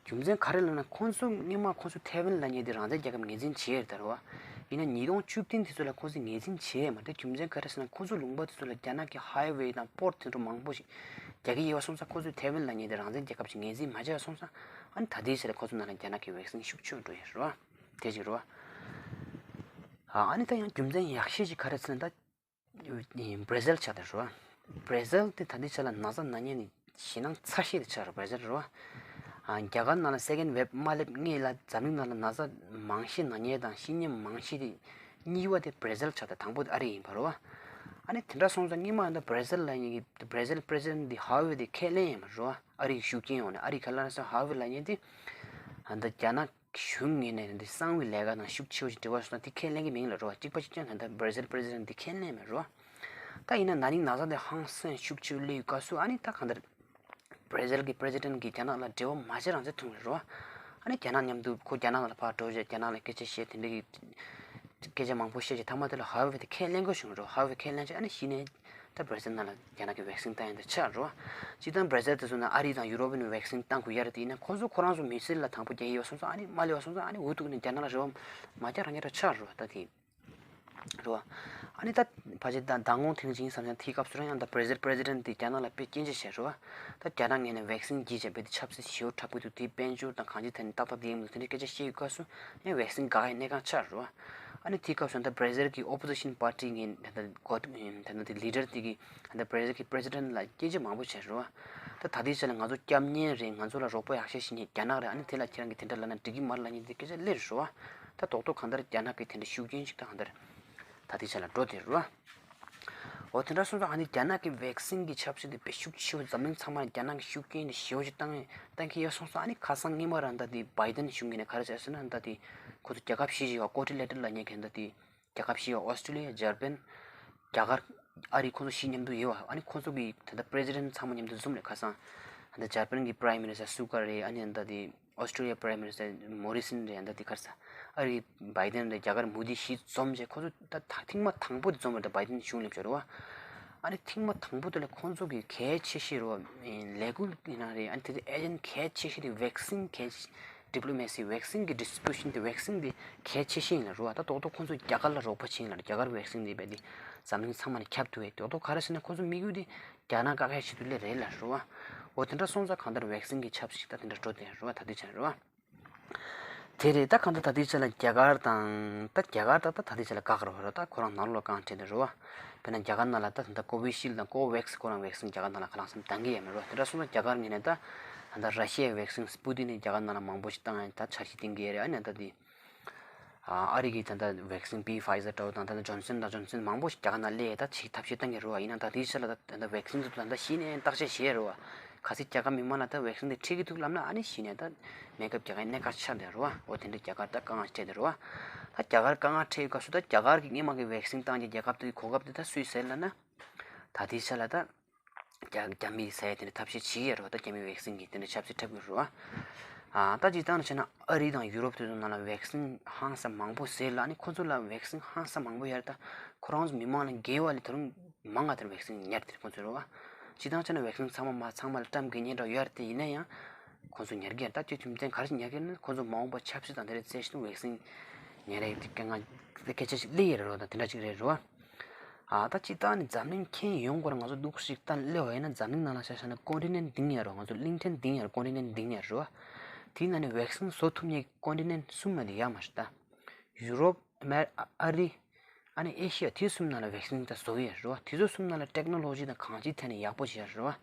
རྒྱུ་མཚན་ག་རེ་ལབ་ན་ཁོང་ཚོ་སྔོན་མ་ཁོང་ཚོ་ཐའེ་ཝན་ལབ་མཁན་དེ་རང་བཙན་རྒྱལ་ཁབ་ངོས་འཛིན་བྱས་ཡོད་རེད་བ། ཡིན་ན་ཉིས་སྟོང་བཅུ་བདུན་དེ་ཚོ་ལ་ཁོང་ཚོས་ངོས་འཛིན་བྱས་ཡོད་མ་རེད། རྒྱུ་མཚན་ག་རེ་ཟེར་ན་ཁོང་ཚོ་ལུང་པ་དེ་ཚོ་ལ་རྒྱ་ནག་གི་ཧའི་ཝེ་དང་པོར་ཊི་དེ་འདྲ་མང་པོ་ཞིག་རྒྱག་གི་ཡོད་པ་སོང་ཙང་ཁོང་ཚོས་ཐའེ་ཝན་ལབ་མཁན་དེ་རང་བཙན་རྒྱལ་ཁབ་ཅིག་ངོས་འཛིན་མ་བྱས་པ་སོང་ཙང་ཨ་ནི་ད་ལྟའི་ཆར་ཁོང་ཚོ་ནང་ལ་རྒྱ་ནག་གི་ཝེག་སིན་ཤུགས་ཆེ་འགྲོ་ཡོད་རེད་བ། དེ་ཅིག་རེད་བ། ཨ་ནི་ད་ཡང་རྒྱུ་མཚན་ཡག་ཤོས་ཅིག་ག་རེ་ཟེར་ན་ད། བྷ་ར་ཟིལ་ཆགས་བསྡད་རེད་བ། བྷ་ར་ཟིལ་དེ་ད་ལྟའི་ཆ་ལ་ན་ཚ་ན་མཁན་ནི་ཞེད་སྣང་ཚ་ཤོས་དེ་ཆགས་རེད། བྷ་ར་ཟིལ་རེད་བ། ཨ་རྒྱ་གར་ནང་ལ་སེ་ཀེན་ཝེབ་མ་སླེབས་སྔོན་ལ་འཛམ་གླིང་ནང་ལ་ན་ཚ་མང་ཤོས་ན་མཁན་དང་ཤི་མཁན་མང་ཤོས་དེ་གཉིས་པ་དེ་བྷ་ར་ཟིལ་ཆགས་བསྡད། དང་པོ་དེ་ཨ་རི་ཡིན་པ་རེད་བ། ཨ་ནི་དེ་འདྲ་སོང་ཙང་སྔོན་མ་ད་བྷ་ར་ཟིལ་ལབ་མཁན་གྱི་བྷ་ར་ཟིལ་པི་རེ་སི་ཌེན་ཊི་དེ་ཧའི་ཝེ་དེ་ཁས་ལེན་ཡོད་མ་རེད་བ། ཨ་རི་གི་ཤུགས་རྐྱེན་འོག་ནས། ཨ་རི་ག་ལ་ན་སོང་ཧའི་ཝེ་ལབ་མཁན་དེ་ཨ་ད་རྒྱ་ནག་གཞུང་ངོས་ནས་འདི་གསང་བའི་ལས་ཀ་དང་ཤུགས་ཆེ་བོ་ཞིག་འབྲེལ་བ་སོང་ན་དེ་ཁས་ལེན་གྱི་མིན་ལ་རོ། གཅིག་པ་གཅིག་རྐྱང་ད་ལྟ་བྷ་ར་ཟིལ་པི་རེ་སི་ཌེན་ཊི་འདི་ཁས་ལེན་མེད་རོ། ད་ཡིན་ན་ན་ནིང་ན་ཚ་འདི་ཧང་སང་ཤུགས་ཆེ་བོ་སླེབས་ཡོད་སྐབས་སུ་ཨ་ནི་ད་གང་ལྟར་བྷ་ར་ཟིལ་གྱི་པི་རེ་སི་ཌེན་ཊི་གིས་རྒྱ་ནག་ལ་འབྲེལ་བ་མ་བྱེད་རང་བཙན་ཐོན་རེད་རོ། ཨ་ནི་རྒྱ་ནག་མཉམ་དུ་ཁོ་རྒྱ་ནག་ལ་ཕར་འགྲོ་བྱས་རྒྱ་ནག་ལ་སྐད་ཆ་བཤད་དེ་འདྲ་གི་སྐད་ཆ་མང་པོ་བཤད་བྱས་མཐའ་མ་དེ་ལ་ཧའི་ཝེ་དེ་ཁས་ལེན་དགོས་བྱུང་རོ། ཧའི་ཝེ་ཁས་ལེན་བྱས་ཨ་ནི་གཞི་ནས། ད་བྷ་ར་ཟིལ་ནང་ལ་རྒྱ་ནག་གི་ཝེག་སིན་བཏང་ཡ་འདི་ཆགས་རོ། སྤྱིར་བཏང་བྷ་ར་ཟིལ་དེ་ཚོ་ནང་ཨ་རི་དང་ཡུ་རོབ་ནས་ཝེག་སིན་བཏང་དགོས་ཡ་རེད་དེ་ཡིན་ན་ཁོང་ཚོ་ཁོ་རང་ཚོ་མི་སེར་ལ་དང་པོ་རྒྱག་ཡོད་སོང་ཙང་ཨ་ནི་མ་སླེབས་པ་སོང་ཙང་ཨ་ནི་འུ་ཐུག་ནས་རྒྱ་ནག་ལ་རེ་བ་མ་རྒྱག་རང་རྒྱག་ར་ཆགས་རོ། ད་དེ་ རེད་བ། ཨ་ནི་ད་ཕལ་ཆེར་ད་མདང་དགོང་ཐེངས་གཅིག་ཡིན་བསམ་ཡང་དེའི་སྐབས་སུ་རང་ཡང་ད་Brazil president དེ་རྒྱ་ནག་ལ་དཔེ་སྐྱོན་ཆ་བྱས་རེད་བ། ད་རྒྱ་ནག་ངོས་ནས་vaccine བགྱིས་བྱས་དཔེ་དེ་ཆབ་སྲིད་ཞེ་པོ་འཁྲབ་གི་འདུག་དེའི་དཔལ་འབྱོར་དང་གང་ཅི་ཐད་ནས་ཏག་ཏག་དེ་ཡིན་མི་འདུག་དེ་འདྲའི་སྐད་ཆ་བཤད་ཡོད་སྐབས་སུ་ཡང་vaccine དགག་ཡའི་གནད་འགག་ཆགས་རེད་བ། ཨ་ནི་དེའི་སྐབས་སུ་ད་Brazil གི་opposition party གི་ད་ད་འགོ་ད་ད་དེ་leader དེ་གི་ད་Brazil གི་president ལ་སྐྱོན་ཆ་མང་པོ་བྱས་རེད་བ། ད་ད་ལྟའི་ཆ་ལ་ང་ཚོ་སྐྱབས་གནས་རེད། ང་ཚོ་ལ་རོགས་པ་ཡག་ཤོས་བྱེད་མཁན་རྒྱ་ནག་རེད། ཨ་ནི་དེ་ལ་ཁྱེད་རང་གིས་དེ་འདྲ་ལབ་ན་འགྲིག་གི་མ་རེད་ལབ་མཁན་དེ་སྐད་ཆ་སླེབས་རེད་བ། ད་རྡོག་རྡོག་གང་ལྟར་རྒྱ་ནག་གིས་དེ་འདྲ་ཤུགས་རྐྱེན་ཞིག་ད་གང་ལྟར་ད་ལྟའི་ཆ་ལ་འགྲོ་བསྡད་རེད་བ། འོ་དེ་འདྲ་སོང་ཙང་ཨ་ནི་རྒྱ་ནག་གི་vaccine གི་ཆབ་སྲིད་དེ་དཔེ་ཤུགས་ཆེ་བོ། འཛམ་གླིང་ཚང་མ་ལ་རྒྱ་ནག་གི་ཤུགས་རྐྱེན་དེ་ཞེ་པོ་ཅིག་བཏང་བཏང་གི་ཡོད་སོང་ཙང་། ཨ་ནི་ཁ་སང་སྔོན་མ་རང་ད་དེ་Biden གཞུང་གིས་ནས་ག་རེ་བྱས་ཟེར་ན། ད་དེ་ཁོ་ཚོ་རྒྱལ་ཁབ་བཞི་ཞིག་ཡོད། Quadrilateral ལབ་མཁན་གྱི་ད་དེ་རྒྱལ་ཁབ་བཞི་ཡོད། ཨོ་སི་ཀྲི་ལི་ཡ། འཇར་པན། རྒྱ་གར། ཨ་རི། ཁོ་ཚོ་བཞི་མཉམ་དུ་ཡོད་བ། ཨ་ནི་ཁོ་ཚོ་གི་ད་ལྟ་president ཚང་མ་མཉམ་དུ་འཛོམས་རེད། ཁ་སང་ད་ལྟ་འཇར་པན་གྱི་Prime Minister Suga རེད། ཨ་ནི་ད་ལྟ་དེ་ཨོ་སི་ཀྲི་ལི་ཡ་Prime Minister Morrison རེད། ད་ལྟ་དེ་ག་རེ་ཟ། ཨ་རི་Biden རེད། རྒྱ་གར་མོ་དི་བཞི་འཛོམས་བྱས་ཁོ་ཚོ་ད་ད་ཐེངས་མ་དང་པོ་དེ་འཛོམས་རེད། ད་Biden གཞུང་སླེབས་བྱས་རེད་བ། ཨ་ནི་ཐེངས་མ་དང་པོ་དེ་ལ་ཁོ་ཚོ་གི་གལ་ཆེ་ཤོས་རེད་བ། ལས་འགུལ་ཡིན་ན་རེད། ཨ་ནི་དེ་ཚོ་agent གལ་ཆེ་ཤོས་དེ་vaccine གལ་diplomacy vaccine གི་distribution དེ་vaccine དེ་གལ་ཆེ་ཤོས་ཡིན་ལ་རེད་བ། ད་རྡོག་རྡོག་ཁོང་ཚོ་རྒྱ་གར་ལ་རོགས་པ་བྱེད་ཡིན་ལ། རྒྱ་གར་vaccine དེ་རྦད་དེ་འཛམ་གླིང་ཚང་མ་ལ་ཁྱབ་ཐུབ་ཡས། རྡོག་རྡོག་ག་རེ་ཟེར་ན་ཁོང་ཚོ་དམིགས་ཡུལ་དེ་རྒྱ་ནག་བཀག་ཡས་ཆེད་དུ་སླེབས་རེད་ལ་རེད་བ། འོ་དེ་འདྲ་སོང་ཙང་གང་ལྟར་vaccine གི་ཆབ་སྲིད་ད་དེ་འདྲ་འགྲོ་བསྡད་རེད་བ། ད་དེ་ཆ་རེད་བ། དེ་རེད། ད་གང་ལྟར་ད་ལྟའི་ཆ་ལ་རྒྱ་གར་དང་། ད་རྒྱ་གར་ད་ད་ད་ལྟའི་ཆ་ལ་དགག་རེད་བ། ད་ཁོ་རང་ནང་ལོགས་ལ་དཀའ་ངལ་འཕྲད་བསྡད་རེད་བ། དཔེར་ན་རྒྱ་གར་ནང་ལ་ད་ད་ལྟ་Covishield དང་Covax ཁོ་རང་vaccine རྒྱ་གར་ནང་ལ་ཁ་ལག་ཙམ་འདང་གི་ཡོད་མ་རེད་བ། དེ་འདྲ་སོང་ཙང་རྒྱ་གར་ངོས་ནས་ད་ད་ལྟ་Russia vaccine Sputnik རྒྱ་གར་ནང་ལ་མང་པོ་ཞིག་བཏང་ཡ་ད་འཆར་གཞི་བཏིང་གི་ཡོད་རེད། ཨ་ནི་ད་དེ་ཨ་རི་གི་ད་ལྟ་vaccine B Pfizer འདྲ་བོ་དང་། ད་ལྟ་Johnson དང་Johnson མང་པོ་ཞིག་རྒྱ་གར་ནང་སླེབས་ཡ་ད་ཅིག་ཐབས་ཤེས་བཏང་གི་རེད་བ། ཡིན་ན་ད་དེའི་ཆ་ལ་ད་ད་ལྟ་vaccine དེ་ཚོ་ད་ལྟ་གཞི་ནས་བརྟག་དཔྱད་བྱས་རེད་བ། གལ་སྲིད་རྒྱ་གར་མི་མང་ལ་ད་vaccine དེ་འཁྲིད་ཀྱི་འདུག་ལབ་ན། ཨ་ནི་གཞི་ནས་ད་གནས་སྐབས་རྒྱ་གར་གནད་འགག་ཆགས་བསྡད་རེད་བ། འོ་དེ་འདྲ་རྒྱ་གར་ད་དཀའ་ངལ་འཕྲད་བསྡད་རེད་བ། ད་རྒྱ་གར་དཀའ་ངལ་འཕྲད་ཡོད་སྐབས་སུ་ད་རྒྱ་གར་གྱི་སྔོན་མ་གི་vaccine བཏང་རྒྱུ་རྒྱལ་ཁབ་དེ་གོ་སྐབས་དེ་ད་སུས་ཟིན་ལབ་ན། ད་དེའི་ཆ་ལ་ད་རྒྱ་རྒྱ་མིས་ཟིན་ཡ་དེ་འདྲ་ཐབས་ཤེས་བྱེད་ཀྱི་ཡོད་རེད་བ། ད་རྒྱ་མི་vaccine གི་དེ་འདྲ་ཆབ་སྲིད་འཁྲབ་ཀྱི་རེད་བ། ཨ་ད་སྤྱིར་བཏང་ནས་བྱས་ན་ཨ་རི་དང་ཡུ་རོབ་དེ་ཚོ་ནང་ལ་vaccine ཧང་སང་མང་པོ་ཟིན་ལ། ཨ་ནི་ཁོ་ཚོ་ལ་vaccine ཧང་སང་མང་པོ་ཡོད་རེད། ད་ཁོ་རང་ཚོ་མི་མང་ལ་འགེལ་བ་ལས་ད་རུང་མང་ང་དེར་vaccine ཉར་དེར་ཁོ་ཚོ་རེད་བ། སྤྱིར་བཏང་བྱས་ན་vaccine ཚང་མ་མ་ཚང་མ་ལ་བཀྲམ་དགོས་མཁན་འདྲ་ཡོད་རེད་དེ། ཡིན་ན་ཡང་ཁོ་ཚོ་ཉར་གི་ཡོད་རེད། ད་དེ་རྒྱུ་མཚན་ག་རེ་ཞིག་ཉར་གི་ཡོད་ན། ཁོ་ཚོ་མ་འོངས་པ་ཆབ་སྲིད་དང་དེ་འདྲ་རྩོད་གཞི་དང་vaccine ཉར་ཡ་དེ་སྐད་ངན་སྐད་ཆ་ཞིག་སླེབས་ཡོད་རེད་བ། ད་དེ་འདྲ་ཅིག་རེད་རེད་བ། ཨ་ད་སྤྱིར་བཏང་ནི་འཛམ་གླིང་ཁྱོན་ཡོངས་སྐོར་ང་ཚོ་འདུག་ཞིག་ལྟ་སླེབས་པ་ཡིན་ན། འཛམ་གླིང་ནང་ལ་ཆ་བཞག་ན་continent འདི་ཡང་རེད་བ། ང་ཚོ་གླིང་ཕྲན་འདི་ཡང་རེད། continent འདི་ཡང་རེད་བ། དེའི་ནང་ནས་vaccine བཟོ་ཐུབ་མཁན་continent གསུམ་མ་གཏོགས་ཡོད་མ་རེད་ད། ཡུ་རོབ། ཨ་མེ་ཨ་རི། ཨ་ནི་ཨེ་ཤི་ཡ། དེ་གསུམ་ནང་ལ་vaccine ད་བཟོ་གི་ཡོད་རེད་བ། དེ་ཚོ་གསུམ་ནང་ལ་technology དང་གང་ཅིའི་ཐད་ནས་ཡག་པོ་ཞིག་ཡོད་རེད་བ།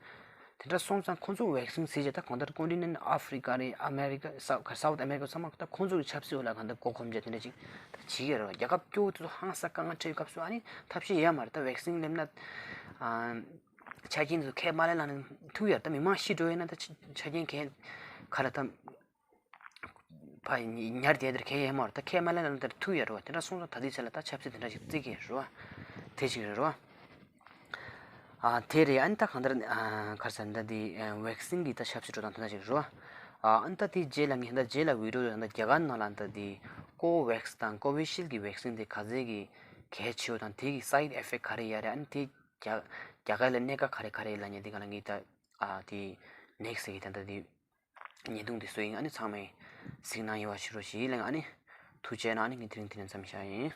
དེ་འདྲ་སོང་ཙང་ཁོང་ཚོ་vaccine བཟོས་བྱས་ད་གང་ལྟར་continent ཨ་ཧྥི་རི་ཀ་རེད། ཨ་མེ་རི་ཀ། South South America ཚང་མ་ད་ཁོང་ཚོ་གི་ཆབ་སྲིད་འོག་ལ་གང་ལྟར་མགོ་འཁོར་བྱས་དེ་འདྲ་ཅིག་ད་བྱེད་ཀྱི་ཡོད་རེད་བ། རྒྱལ་ཁབ་སྐྱོ་བོ་དེ་ཚོ་ཧང་སང་དཀའ་ངལ་འཕྲད་སྐབས་སུ་ཨ་ནི་ཐབས་ཤེས་ཡོད་མ་རེད། ད་vaccine སླེབས་ན་ཨ་ཆ་རྐྱེན་དེ་ཚོ་ཁས་མ་ལེན་ལབ་ན་ཐུག་ཡོད་རེད། ད་མི་མང་ཤི་འགྲོ་ཡོད་ན་ད་ཆ་ཆ་རྐྱེན་གས་ག་ལ་ད། ཕ་ཉར་དེ་དེར་ཁས་ཡོད་མ་རེད། ད་ཁས་མ་ལེན་ན་དེར་ཐུག་ཡོད་རེད་བ། དེ་འདྲ་སོང་ཙང་ད་ལྟའི་ཆ་ལ་ད་ཆབ་སྲིད་དེ་འདྲ་ཞིག་བརྩི་གི་རེད་བ། དེ་ཞིག་རེད་བ། ཨ་དེ་རེད། ཨ་ནི་ད་གང་ལྟར་ཨ་ག་རེ་ཟེར། ད་དེ་vaccine གི་ད་ཆབ་སྲིད་འགྲོ་སྟངས་དེ་འདྲ་ཞིག་རེད་བ། ཨ་ནི་ད་དེ་རྗེས་ལ་ངས་ད་རྗེས་ལ་video ད་རྒྱ་གར་ནང་ལ་ད་དེ་Covax དང་Covishield གི་vaccine དེ་ག་ཚད་གི་གལ་ཆེ་བ་དང་། དེ་གི་side effect ག་རེ་ཡོད་རེད། ཨ་ནི་དེ་རྒྱ་རྒྱ་གར་ལ་གནད་འགག་ག་རེ་ག་རེ་ལབ་མཁན་དེ་ག་ལ་ངས་ད་ཨ་དེ་next གི་ད་ད་དེ། བརྙན་ཐུང་འདི་བཟོས་ཡིན། ཨ་ནི་ཚང་མས་གཟིགས་གནང་ཡོད་པ་ཞུ་རོགས་ཞེས་གླེང་། ཨ་ནི་ཐུགས་རྗེ་གནང་། ཨ་ནི་ངས་དེ་རིང་འདི་ནས་མཚམས་བཞག་ཡིན།